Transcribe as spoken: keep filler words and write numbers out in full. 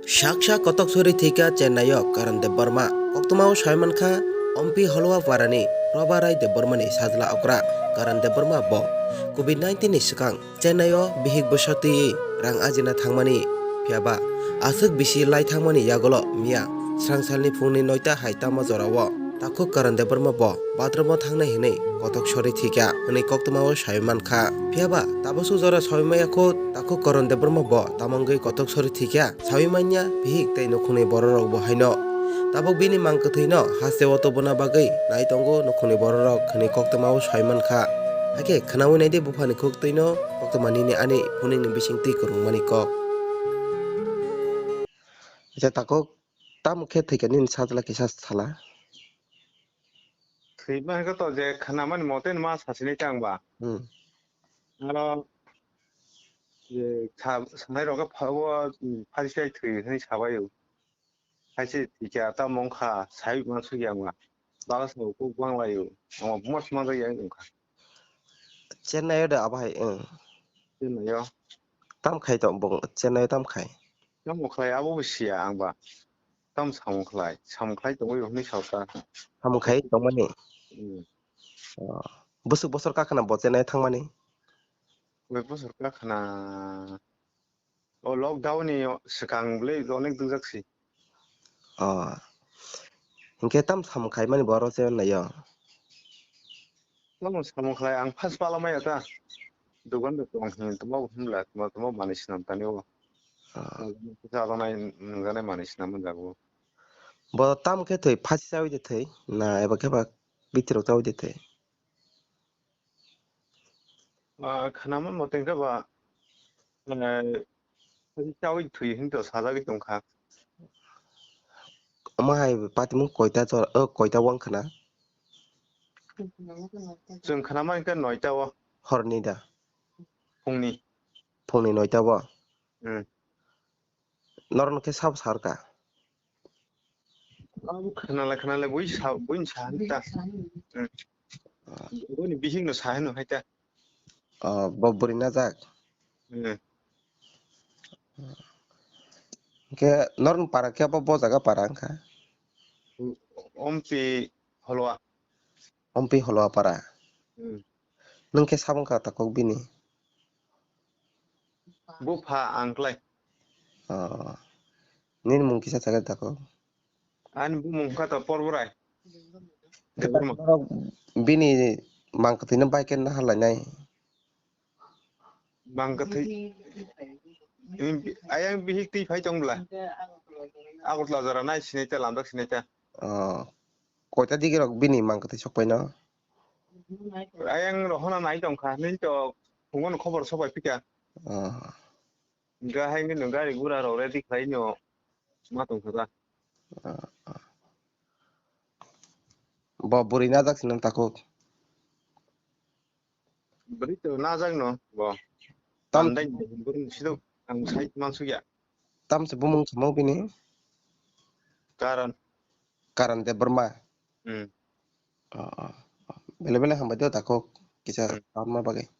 Saksa kotok sori thwikha Chennai o Karan Debbarma. Koktwma o sai mankha Ompi Holwa parani Prabha Rai Debbarma ni sajla okra Karan Debbarma bo covid nineteen ni swkang Chennai o bihik bwsa twiwi rang ajina thangmani, phiyaba aswk bisi lai thangmani yagulo miya srangsalni phungni noita hai tamo jorao takhuk Karan Debbarma bo bathroom o thangnai hinwi kotok sori thwikha hinwi koktwma o sai mankha. Phiyaba tabaswk jora sai maya kho takhuk Karan Debbarma bo tamo wngwi kotok sori thwikha. Saui manya bihik tei nukhungni bororok bo haino. Tabuk bini mang kwthwino hasteo tubuna bagwi nai tongo nukhungni bororok hwnwi koktwmao sai mankha. Hakhe khwnaui naidi buphani khuk twino koktwma nini ani phunukni bising twi kwrwngmani kok. Acha takhuk, tamo khe thwikha nini sajla kisa sala? Thwima hwnkhe to je khwnamani mote ma sasinai tang ba. Hmm. Aro je sa-, sanai rok pha-, o, um, phari sai thwi hwnwi sabai o. Hai se thwikha ta mongkha sai ma sugya ma. Bala sa kok bang lai o. Ama buma suma jagya wng kha. Chennai o da abai, wng. Chennai o. Tam khai to bong, Chennai o tam khai. Tam khlai abo bo siya ang ba. Tam samung khlai, samung khlai tongwi hwnwi sao ta. Samung khai tongmani? Hmm. Oh. Bwswk bosor kakhwna bo Chennai thangmani? Koi bosor kakhwna, o lockdown ni swkang bwlai onek dujak si. Oh. Hinkhe tam samung khaimani bo oro Chennai o? Tamo samung khlai ang phas pala maya ta. Dogan de tong hin tamo himla tamo tamo manwi swnam tani o. Ah. Kisa alonai nungjanai manwi swnam jago. Bo tam khe thwi phasi chawi de thwi na eba khe ba bitirok chawi de thwi? Ah, khwnama mote khe ba, eh, phasi chawi thwi hin to sajagwi tongkha. Omo hai patimung koita jora, o koita wng khna? Chwng khna mankha noita o. Horni da? Phungni. Phungni noita o? Hmm. Norokno khe sabo sarka? Abo khna lai khna lai bui sa, buini sa hinta. Hmm. Buini bihikno sa hino haita. Oh, bo bwrwi najak? Hmm. Hwnkhe norokni para khe abo bo jaga para wngkha? Ompi Holwa. Ompi Holwa para? Hmm. Nwng khe sabo wngkha takhuk bini? Bupha ang klai. Oh. Nini mung kisa sakhe takhuk? Ani bumung wngkha to Porborai. Debbarma. Bini mang kwthwino bai khe naharlainai. Mang kwthwi. Ayang bihik twi phai tong bwla. Agartala jora nai sinai ta, lamjak sinai ta. Oh. Koita digi rok bini mang kwthwi sok paino? Ayang rohona nai tong kha, nini to phungo no khobor sok pai phika. Oh. Hingkha hai nini gari gura rok ready khlai no ma tong kha ta. Oh, oh. Bo bwrwi najak sinang takhuk. Bwrwi to najak no bo. Tam- Tandai bwrwi sidok ang sai mansukya. Tamse bumung samo bini? Karan. Karan Debbarma. Hmm. Oh, oh, oh. Bele bele hambai do takhuk kisa Hmm. Tamma bagwi.